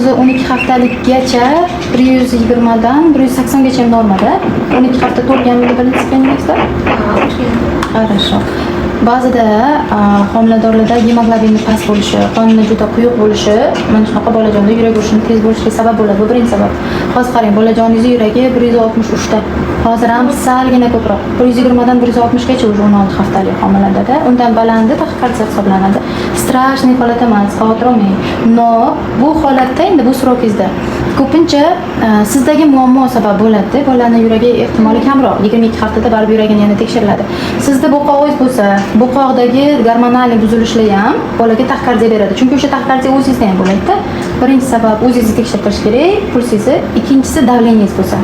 O'zi 12 haftalikgacha 120 dan 180 gacha normada. 12 hafta to'lganmidi birinchi skeningizda? Хорошо. Ba'zida homiladorlarda gemoglobinni past bo'lishi, qonni juda quyuq bo'lishi mana shunaqa bolajonda yurak urishini tez bo'lishiga sabab bo'ladi. Bu birinchi sabab. Hozir qarang, bolajoningizni yuragi 163 ta. Hozir ham salgina ko'proq. 120 dan 160 gacha уже 16 haftalik homiladada. Undan balandi taxikardiya hisoblanadi. Страшный holat emas, xavotir olmang. Но bu holatda, endi bu срок ingizda ko'pincha sizdagi muammo sabab bo'ladi. Bolani yuragi ehtimoli kamroq. 22 haftada baribir yuragini yana tekshiriladi. Sizda bo'qog'ingiz bo'lsa, bo'qoqdagi gormonal buzilishlar ham bolaga taxikardiya beradi. Chunki o'sha taxikardiya o'zingizda ham bo'ladi. Birinchi sabab, o'zingizni tekshirtirish kerak, pulsingizni. Ikkinchisi, давление ngiz bo'lsa.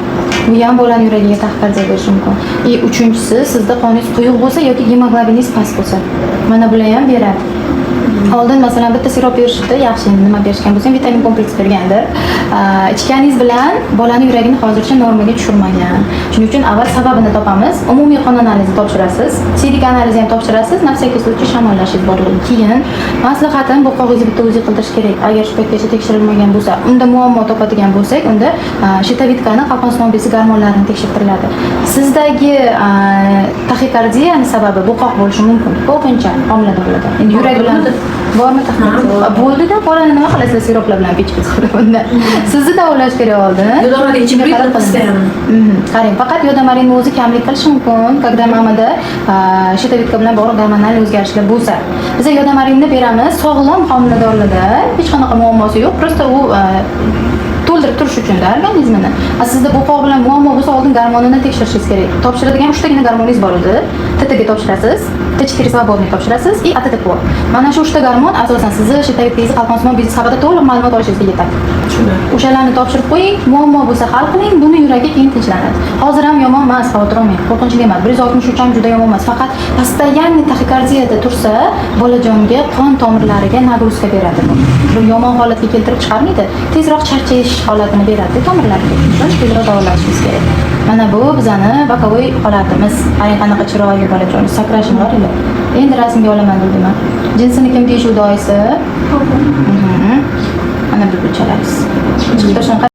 Bu ham bolani yuragiga taxikardiya berishi mumkin. И uchinchisi, sizda qoningiz quyuq bo'lsa yoki gemoglobiningiz past bo'lsa. Mana bular ham beradi. Oldin, masalan, bitta sirop berishdi, yaxshi, endi nima berishgan bo'lsa ham, vitamin kompleks bergandir. Ichganingiz bilan bolani yuragini hozircha normaga tushirmagan. Shuning uchun avval sababini topamiz. Umumiy qon analizi topshirasiz. Siydik analizi ham topshirasiz. На всякий случай shamollashingiz borligi. Keyin maslahatim, bo'qog'ingizni bitta o'zi qildirish kerak. Agar shu paytgacha tekshirilmagan bo'lsa, unda muammo topadigan bo'lsak, unda щитовидка ni, qalqonsimon bezi gormonlarini tekshirtiriladi. Sizdagi taxikardiyani sababi bo'qoq bo'lishi mumkin. Ko'pincha homiladorlarda. Endi yurak bilan bormi taxikardiya? Bo'ldida, bolani nima qilasizlar siroplar bilan pich-pich qilib unda? Sizni davolash kerak oldin. Yodomarin ichib Shunga qarab постоянно. Qarang, faqat yodomarinni o'zi kamlik qilishi mumkin, когда mamada щитовидка bilan bog'liq gormonal o'zgarishlar bo'lsa. Biz yodomarinni beramiz sog'lom homiladorlarda, hech qanaqa muammosi yo'q, просто u to'ldirib turish uchun-da organizmini. A sizda bo'qoq bilan muammo bo'lsa, oldin gormonini tekshirishingiz kerak. Topshiradigan uchtagina gormoningiz bor edi. ТТГ topshirasiz, Т4 свободный topshirasiz и АТТП. Mana shu uchta gormon asosan sizni щитовидка ngizni, qalqonsimon bezi haqida to'liq ma'lumot olishingizga yetadi. O'shalarni topshirib qo'ying, muammo bo'lsa hal qiling, buni yuragi keyin tinchlanadi. Hozir ham yomon emas, xavotir olmang, qo'rqinchli emas. 163 ham juda yomon emas. Faqat постоянный taxikardiyada tursa, bolajonga qon tomirlariga нагрузка beradi bu. Bu yomon holatga keltirib chiqarmaydi, tezroq charchash holatini beradi tomirlarga. Shuni tezroq davolashimiz kerak. Mana bu bizani боковой holatimiz. Qarang, qanaqa chiroyli bolajon, sakrashini qaranglar. Endi rasmga olaman dedim. Jinsini kim deyishuvdi oyisi? Mana bulbulchalaringiz. Chiqib tursin.